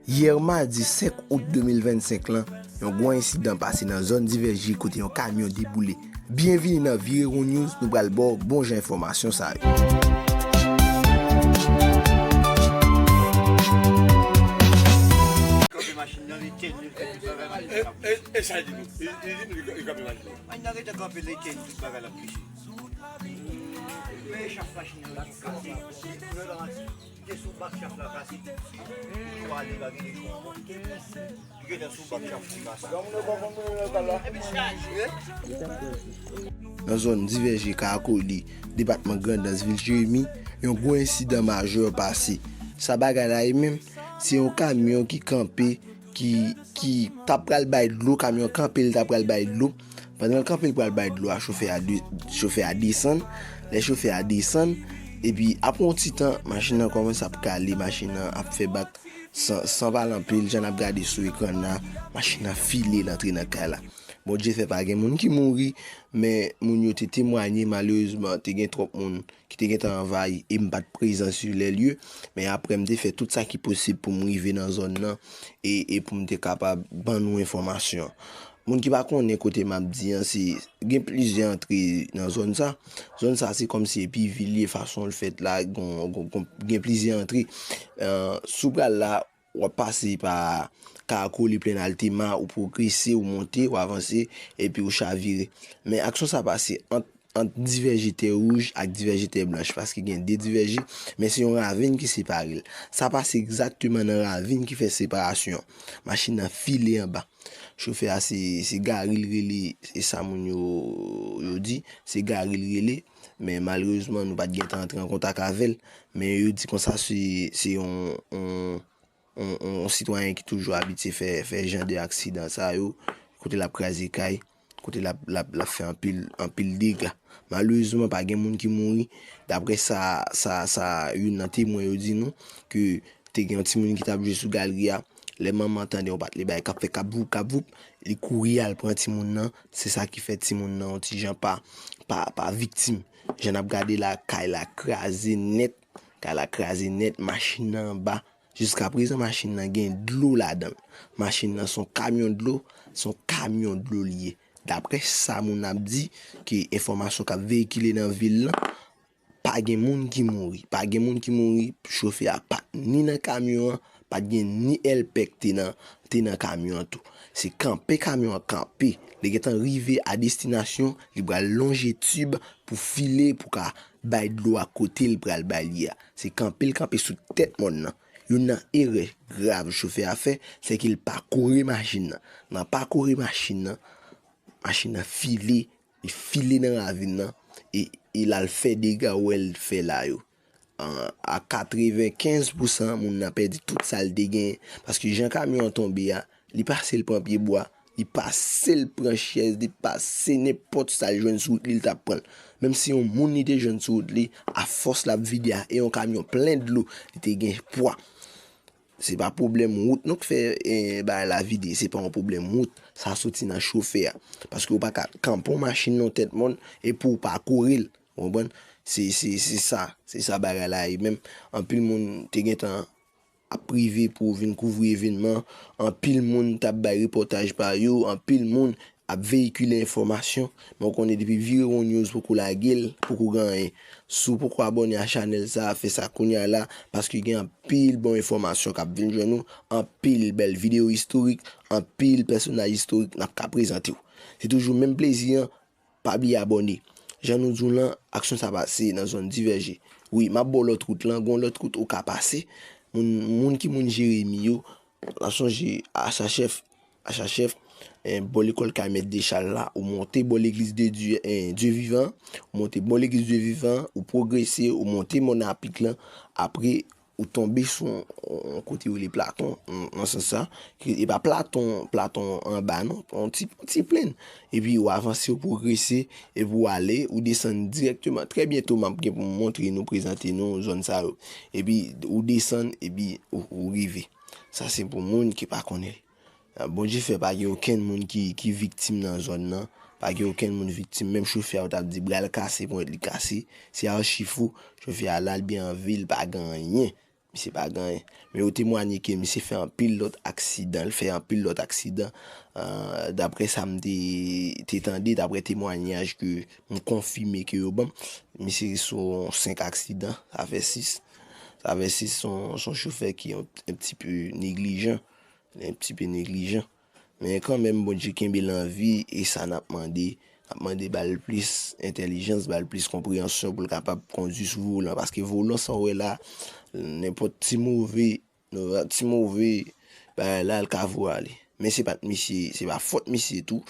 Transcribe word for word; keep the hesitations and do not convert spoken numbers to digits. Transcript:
Yè madi senk out de mil vennsenk lan, yon gwo ensidan pase nan zòn Divèje kote yon kamyon deboule. Byenvini nan Vire Won News, nou pral ba w bon jan enfòmasyon sa yo. Kanpe machin nan, li tèt, li fè tout bagay. E, e, e sa li di nou? Li, li di nou li, li kanpe machin nan. Machin nan rete kanpe, li tèt, tout bagay la plis. Men chaf machin nan kase. Te sou bak chaf la kase. Tou ale pa gen chwa. Li gentan sou bak chaf la kase. Nan zòn Divèje, Karakoli, depatman Grandans, vil Jeremi, yon gwo ensidan majè pase. Sa bagay la ye menm, se yon kamyon ki kanpe, ki, ki t ap pral bay dlo, kamyon kanpe, li t ap pral bay dlo. Pandan l kanpe, l pral bay dlo a, chofè a de-, chofè a desann. Lè chofè a desann, epi apre yon ti tan, machin nan kòmanse ap kale, machin nan ap fè bak. San, san pale anpil, jan n ap gade sou ekran nan, machin nan file, l antre nan kay la. Bondye fè pa gen moun ki mouri, men moun yo te temwanye, malerezman, te gen twòp moun ki te gentan anvayi e m pa t prezan sur les lieux, men apre m te fè tout sa ki posib pou m rive nan zòn nan e, e pou m te kapab ban nou enfòmasyon. Moun ki pa konnen kote m ap di an, se gen plizyè antre nan zòn sa. Zòn sa se kòmsi epi vil ye, fason l fèt la, gon, gon, gon, gen plizyè antre. Eh, si w pral la, w ap pase pa Karakoli, Plenn Altema, ou pwogrese, ou monte, ou avanse, epi ou chavire. Men aksyon sa pase ant, ant Divèje Tè Wouj ak Divèje Tè Blanch, paske gen de Divèje, men se yon ravin ki separe l. Sa pase egzakteman nan ravin ki fè separasyon an. Machin nan file anba. Chofè a se, se Gary l rele, se sa moun yo, yo di, se Gary l rele, men malerezman nou pa t gentan antre an kontak avè l, men yo di konsa se, se yon, yon, yon, yon, yon sitwayen ki toujou abitye fè, fè jan de aksidan sa yo, kote l ap kraze kay, kote l ap, l ap, l ap fè anpil, anpil dega. Malerezman, pa gen moun ki mouri. Daprè sa, sa, sa youn nan temwen yo di nou, ke te gen yon timoun ki t ap jwe sou galri a. Lè manman an tande yon patlè bay k ap fè kap voup, kap voup, li kouri al pran timoun nan. Se sa ki fè timoun nan yon ti jan pa, pa, pa viktim. Jan n ap gade la, kay la kraze nèt. Kay la kraze nèt, machin nan anba. Jiskaprezan, machin nan gen dlo ladan l. Machin nan se yon kamyon dlo, se yon kamyon dlo li ye. Daprè sa moun ap di, ke enfòmasyon k ap veyikile nan vil lan, pa gen moun ki mouri. Pa gen moun ki mouri, chofè a pa t ni nan kamyon an, pa t gen ni èlpè k te nan, te nan kamyon an tou. Se kanpe kamyon an kanpe. Li gentan rive a destinasyon, li pral lonje tib pou file, pou ka bay dlo a kote l pral bay li a. Se kanpe l kanpe sou tèt mòn nan. Youn nan erè grav chofè a fè, se ke l pa kore machin nan. Nan pa kore machin nan, machin nan file, li file nan ravin nan, e, e l al fè dega w wè l fè la yo. An, a katrevenkenz pousan moun nan pèdi tout sa l te genyen, paske jan kamyon an tonbe a, li pase l pran pyebwa, li pase l pran chèz, li pase nenpòt sa l jwenn sou wout li, li t ap pran l. Menm si yon moun li te jwenn sou wout li, afòs l ap vide a, e yon kamyon plen dlo, li te gen pwa. Se pa pwoblèm wout non k fè, eh, bagay la vide, se pa yon pwoblèm wout, sa soti nan chofè a. Paske w pa ka kanpe yon machin nan tèt mòn epi w pa kore l, w konprann? Se, se, se sa, se sa bagay la ye menm. Anpil moun te gentan ap prive pou vin kouvri evènman. Anpil moun t ap bay repòtaj pa yo. Anpil moun ap veyikile enfòmasyon. Men w konnen depi Vire Won News poko lage l, poko gen anyen. Si w poko abòne a chanèl sa, fè sa kounye a la, paske gen anpil bon enfòmasyon k ap vin jwenn ou, anpil bèl videyo istorik, anpil pèsonaj istorik n ap ka prezante w. Se toujou menm plezi an, pa bliye abòne. Jan nou di w lan, aksyon sa pase nan zòn Divèje. Wi, m ap ba w lòt wout lan, gon lòt wout ou ka pase. Moun, moun ki moun Jeremi yo, n ap sonje Achachèf, Achachèf, eh, bò lekòl Kay Mèt Dechal la, ou monte bò legliz de Dye, eh, Dye Vivan, ou monte bò legliz Dye Vivan, ou pwogrese, ou monte Mòn Apik lan, apre ou tonbe sou yon, yon kote yo rele Platon, nan, nan sans sa, ki, e pa Platon, Platon anba non, yon ti, ti plenn. Epi ou avanse, ou pwogrese, epi ou ale, ou desann dirèkteman. Trè byento, m ap gen pou m montre nou, prezante nou zòn sa yo. Epi ou desann, epi ou, ou rive. Sa se pou moun ki pa konnen. Bondye fè pa gen okenn moun ki, ki viktim nan zòn nan. Pa gen okenn moun viktim. Menm chofè a, ou t ap di bra l kase, ponyèt li kase. Se achi fou. Chofè a la, l byen an vi, l pa gen anyen. Misye pa gen anyen. Men yo temwanye ke misye fè anpil lòt aksidan, l fè anpil lòt aksidan. Ah, daprè sa m te, te tande, daprè temwanyaj ke m konfime ke yo ban m, misye sou senk aksidan, sa fè sis. Sa fè sis, se yon, se yon chofè ki yon, yon ti pe neglijan. Li yon ti pe neglijan. Men kanmenm, Bondye kenbe l an vi, e sa n ap mande. N ap mande ba l plis entèlijans, ba l plis konpreyansyon pou l kapab kondui sou volan. Paske volan sa w wè la, nenpòt ti move, ti move bagay la, l ka voye ale. Men se pa t misye, se pa fòt misye tou.